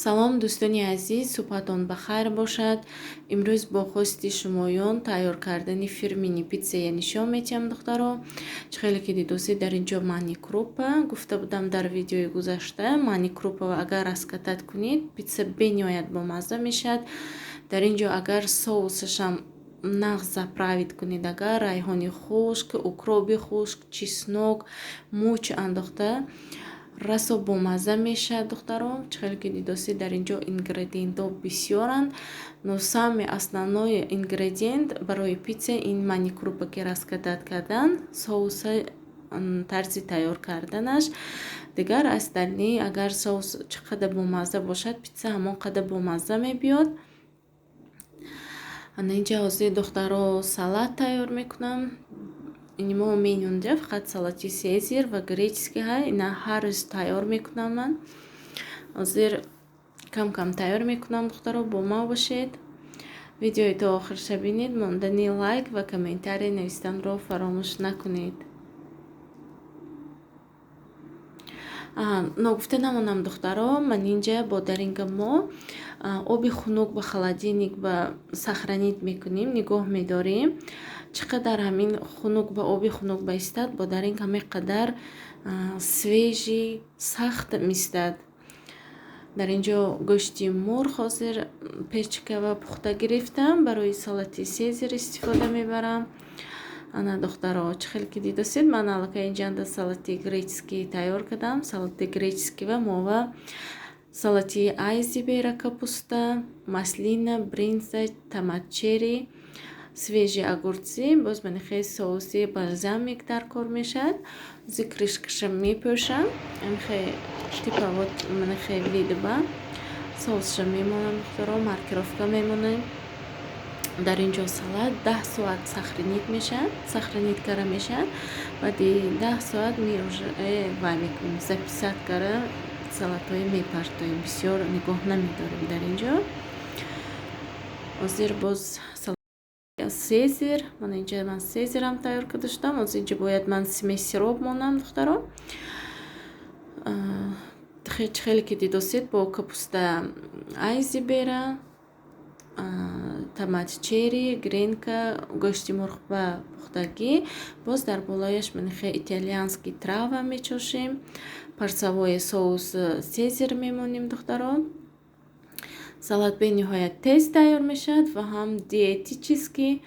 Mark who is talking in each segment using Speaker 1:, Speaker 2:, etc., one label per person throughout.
Speaker 1: Салом, дӯстони азиз, субҳатон ба хайр бошад. Имрӯз бо хости шумоён тайёр кардани фирмини питсая нишон медиҳам, духтаро. Чӣ хеле ки дидосед, дар инҷо мани крупа гуфта будам дар видеои гузашта. Мани крупа агар раскатать кунед, питса бениҳоят бомазза мешавад. Дар ин ҷо агар соусашам нағз заправить кунед, агар райҳони хушк, укроби хушк, чеснок, муч андохта, расо бомазза мешавад, духтаро. Чӣ хеле ки дидосед, дар ин ҷо ингредиентҳо бисёранд, но самый основной ингредиент барои питса ин мани крупа, ки раскатать кардан, соуса тарзи тайёр карданаш. Дигар остальные, агар соус чӣ қадар бомазза бошад, питса ҳамон қадар бомазза мебиёд. Ана инҷа ҳозир, духтаро, салат тайёр мекунам. Мо менюнда фақат салати сезар ва греческий ҳай. Ина ҳар рӯз тайёр мекунам ман. Ҳозир кам кам тайёр мекунам, духтаро, бо ма бошед. Видеои то охирша бинед, мондани лайк ва комментария навистанро фаромӯш накунед. Ногуфта намонам, духтаро, ман инҷа бодаринга мо оби хунук ба холодильник ба сохранить мекунем, нигоҳ медорем. Чӣ қадар ҳамин хунук ба оби хунук ба истад, бодаринг ҳамин қадар свежий, сахт меистад. Дар ин ҷо гӯшти мурғ ҳозир печка ва пухта гирифтам, барои салати сезар истифода мебарам. Ана, духтаро, чӣ хеле ки дидосед, ман аллакай инҷанда салати греческий тайёр кардам. Салати греческий ва мова салати айсберга, капуста, маслина, бринза, томат черри, свежие огурцы, боз манихе соуси бальзамик дар кор мешавад. Ҳозир крышкаша мепӯшам, амихе типа вот манихе видба соусша мемонам, духтаро, маркировка мемонем. Дар ин ҷо салат 10 соат сохранить мешавад, сохранить кара мешавад. Баъди 10 соат ми уже вай мекунем, записать кара, салатҳои мепартоем, бисёр нигоҳ намедорем. Дар ин ҷо ҳозир боз сезар, мана инҷа ман сезарам тайёр карда шудам. Ҳозир инҷа бояд ман смесь сироп монам, духтаро. Чӣ хеле ки дидосед, бо капуста айсберга, томат черри, гренка, гӯшти мурғ ба пухтагӣ, боз дар болояш манихе итальянский трава мечошем, перцовой соус сезар мемонем, духтаро. Салат бениҳоят тез тайёр мешавад ва ҳам диетический,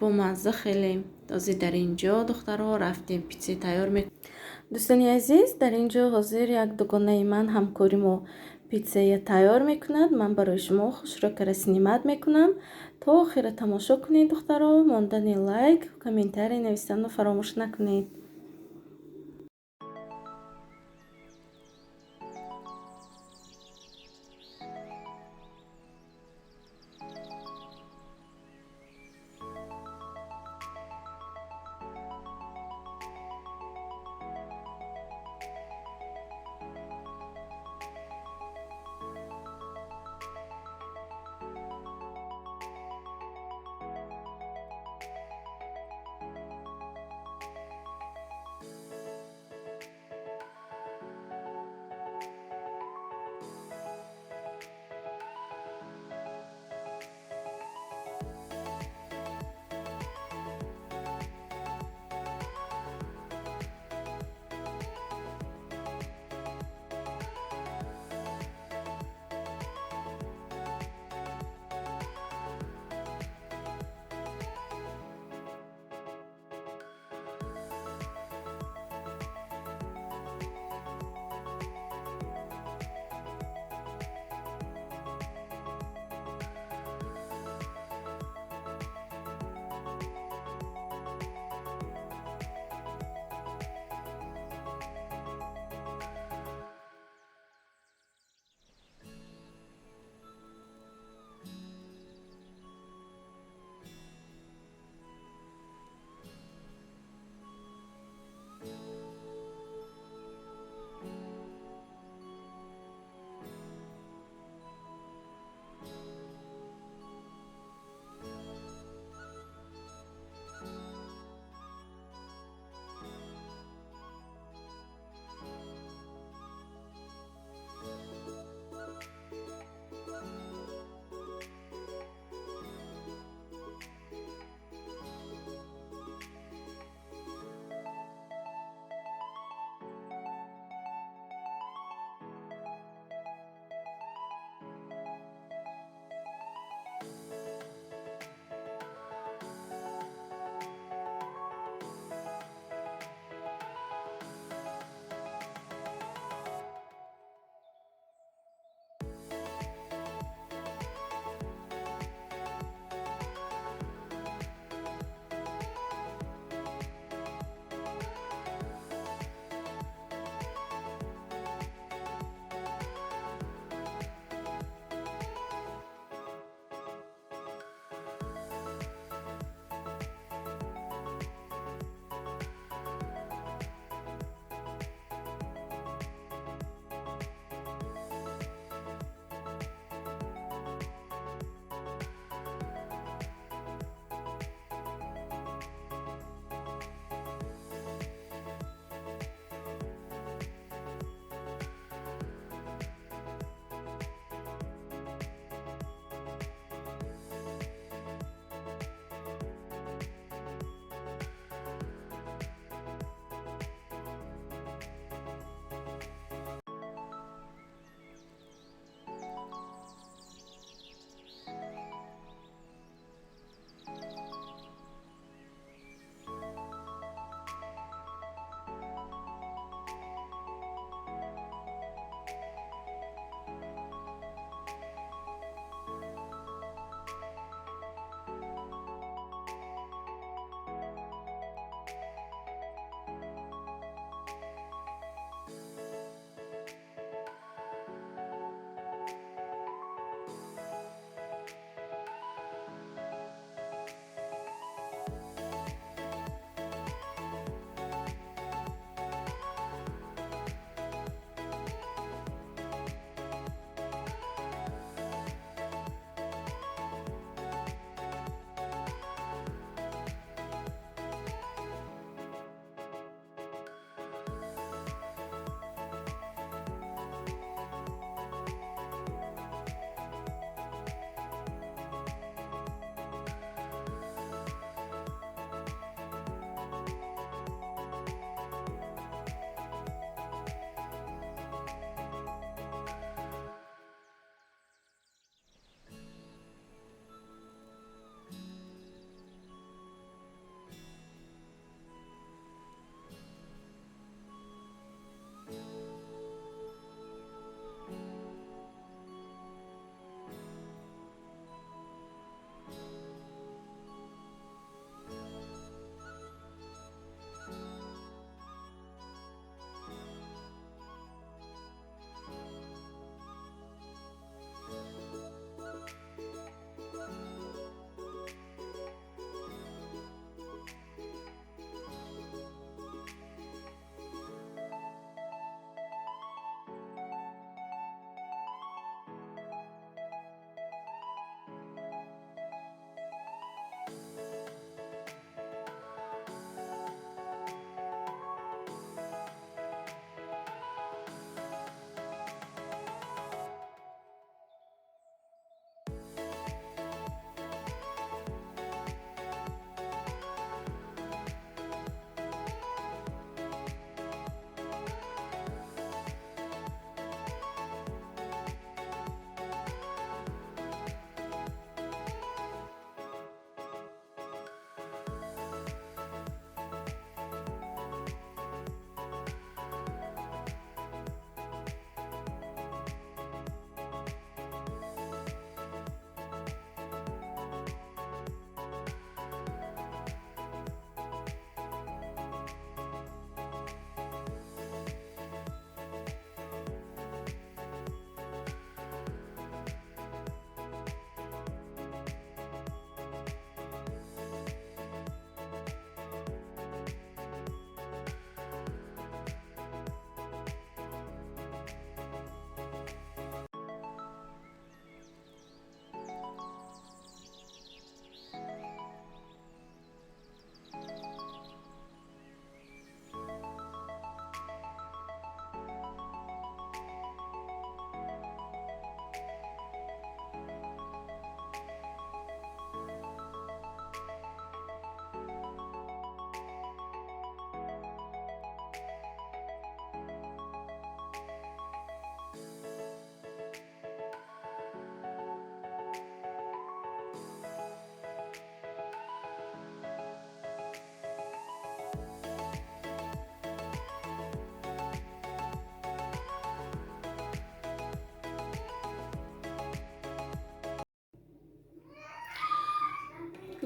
Speaker 1: бомазза хеле. Ҳозир дар ин ҷо, духтаро, рафтем питса тайёр мекунем. Дӯстони азиз, дар ин ҷо ҳозир як дугонаи ман, ҳамкори мо, питсая тайёр мекунад. Ман барои шумо хушрӯкара снимать мекунам. То охира тамошо кунед, духтаро. Мондани лайк, комментарий навистанро фаромӯш накунед.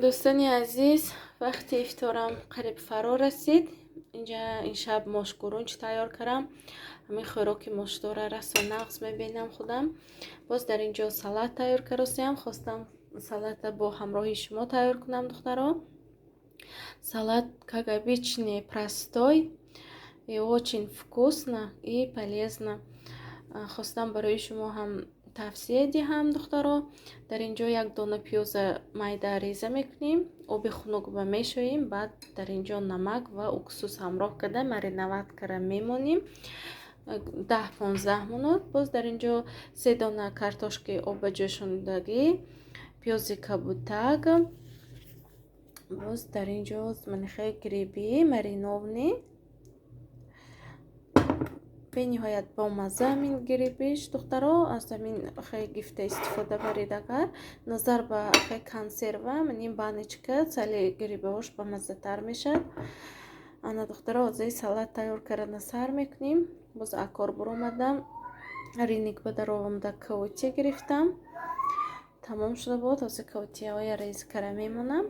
Speaker 1: Дӯстони азиз, вақти ифторам қариб фаро расид. Инҷа ин шаб мошгурунч тайёр кардам. Ҳамин хӯроки мошдора расо нағз мебинам худам. Боз дар ин ҷо салат тайёр каросиям. Хостам салата бо ҳамроҳи шумо тайёр кунам, духтаро. Салат, как обычный, простой и очень вкусно и полезно. Хостам барои шумо ҳам тавсия диҳам, духтаро. Дар ин ҷо як дона пиёза майда реза мекунем, оби хунук ба мешӯем, баъд дар ин ҷо намак ва уксус ҳамроҳ карда, мариновать карда мемонем 10-15 минут. Боз дар ин ҷо се дона картошкаи обба ҷӯшондагӣ, пиёзи кабутак, боз дар ин ҷо манихе гриби маринованный, бениҳоят бомазза ҳамин грибиш, духтаро. Аз ҳамин хе гифта истифода баред. Агар назар ба хе консерва, ин баночка сали грибаҳош бамаззатар мешавад. Ана, духтаро, ҳозир салат тайёр кардана сар мекунем. Боз акор буромадам, рынок ба даровамда, каутия гирифтам, тамом шуда буд. Ҳозир каутияҳоя реза кара мемонам.